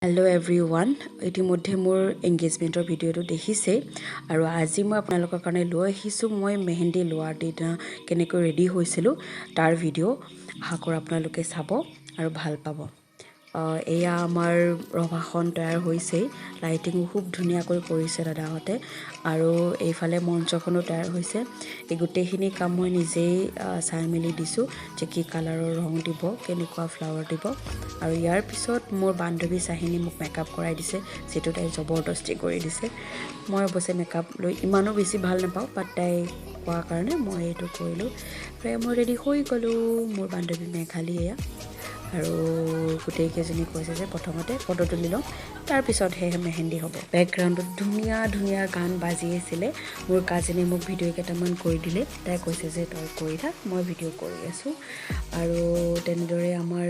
Hello' every one, ইতিমধ্যে মোৰ এংগেজমেণ্টৰ ভিডিঅ'টো দেখিছেই আৰু আজি মই আপোনালোকৰ কাৰণে লৈ আহিছোঁ মই মেহেন্দি লোৱাৰ দিনা কেনেকৈ ৰেডি হৈছিলোঁ তাৰ ভিডিঅ'। আশা কৰোঁ আপোনালোকে চাব আৰু ভাল পাব। এয়া আমাৰ ৰভাখন তৈয়াৰ হৈছেই, লাইটিঙো খুব ধুনীয়াকৈ কৰিছে দাদাহঁতে আৰু এইফালে মঞ্চখনো তৈয়াৰ হৈছে। এই গোটেইখিনি কাম মই নিজেই চাই মেলি দিছোঁ যে কি কালাৰৰ ৰং দিব, কেনেকুৱা ফ্লাৱাৰ দিব। আৰু ইয়াৰ পিছত মোৰ বান্ধৱী চাহিনী মোক মেকআপ কৰাই দিছে, যিটো তাই জবৰদস্তি কৰি দিছে। মই অৱশ্যে মেকআপ লৈ ইমানো বেছি ভাল নাপাওঁ, বাট তাই কোৱাৰ কাৰণে মই এইটো কৰিলোঁ। প্ৰায় মই ৰেডি হৈ গ'লোঁ। মোৰ বান্ধৱী মেঘালী এয়া আৰু গোটেইকেইজনী কৈছে যে প্ৰথমতে ফটো তুলি লওঁ, তাৰপিছতহে মেহেন্দি হ'ব। বেকগ্ৰাউণ্ডত ধুনীয়া ধুনীয়া গান বাজি আছিলে। মোৰ কাজিনে মোক ভিডিঅ' কেইটামান কৰি দিলে। তাই কৈছে যে তই কৰি থাক, মই ভিডিঅ' কৰি আছোঁ। আৰু তেনেদৰে আমাৰ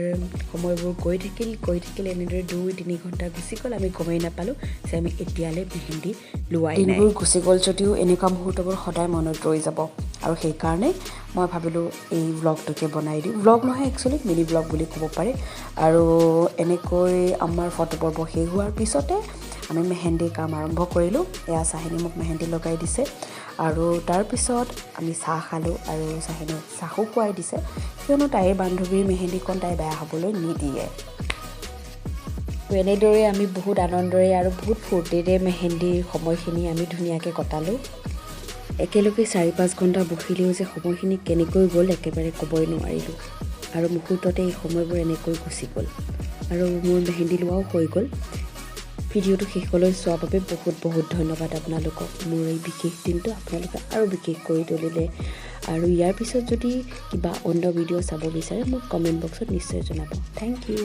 সময়বোৰ গৈ থাকিল, গৈ থাকিল, এনেদৰে 2-3 ঘণ্টা গুচি গ'ল। আমি গমেই নাপালোঁ যে আমি এতিয়ালৈ মেহেন্দি লোৱাই নাই। দিনবোৰ গুচি গ'ল যদিও এনেকুৱা মুহূৰ্তবোৰ সদায় মনত ৰৈ যাব আৰু সেইকাৰণে মই ভাবিলোঁ এই ভ্লগটোকে বনাই দিওঁ। ভ্লগ নহয়, একচুৱেলি মিনি ভ্লগ বুলি ক'ব পাৰে। আৰু এনেকৈ আমাৰ ফটো পৰ্ব শেষ হোৱাৰ পিছতে আমি মেহেন্দিৰ কাম আৰম্ভ কৰিলোঁ। এয়া চাহিনী মোক মেহেন্দি লগাই দিছে আৰু তাৰপিছত আমি চাহ খালোঁ আৰু চাহিনীক চাহো খুৱাই দিছে, কিয়নো তাইৰ বান্ধৱীৰ মেহেন্দিখন তাই বেয়া হ'বলৈ নিদিয়ে। এনেদৰে আমি বহুত আনন্দৰে আৰু বহুত ফূৰ্তিৰে মেহেন্দিৰ সময়খিনি আমি ধুনীয়াকৈ কটালোঁ। একেলগে 4-5 ঘণ্টা বহিলেও যে সময়খিনি কেনেকৈ গ'ল একেবাৰে ক'বই নোৱাৰিলোঁ আৰু মুহূৰ্ততে এই সময়বোৰ এনেকৈ গুচি গ'ল আৰু মোৰ মেহেন্দি লোৱাও হৈ গ'ল। ভিডিঅ'টো শেষলৈ চোৱাৰ বাবে বহুত বহুত ধন্যবাদ আপোনালোকক। মোৰ এই বিশেষ দিনটো আপোনালোকে আৰু বিশেষ কৰি তুলিলে। আৰু ইয়াৰ পিছত যদি কিবা অন্য ভিডিঅ' চাব বিচাৰে মোক কমেণ্ট বক্সত নিশ্চয় জনাব। Thank you.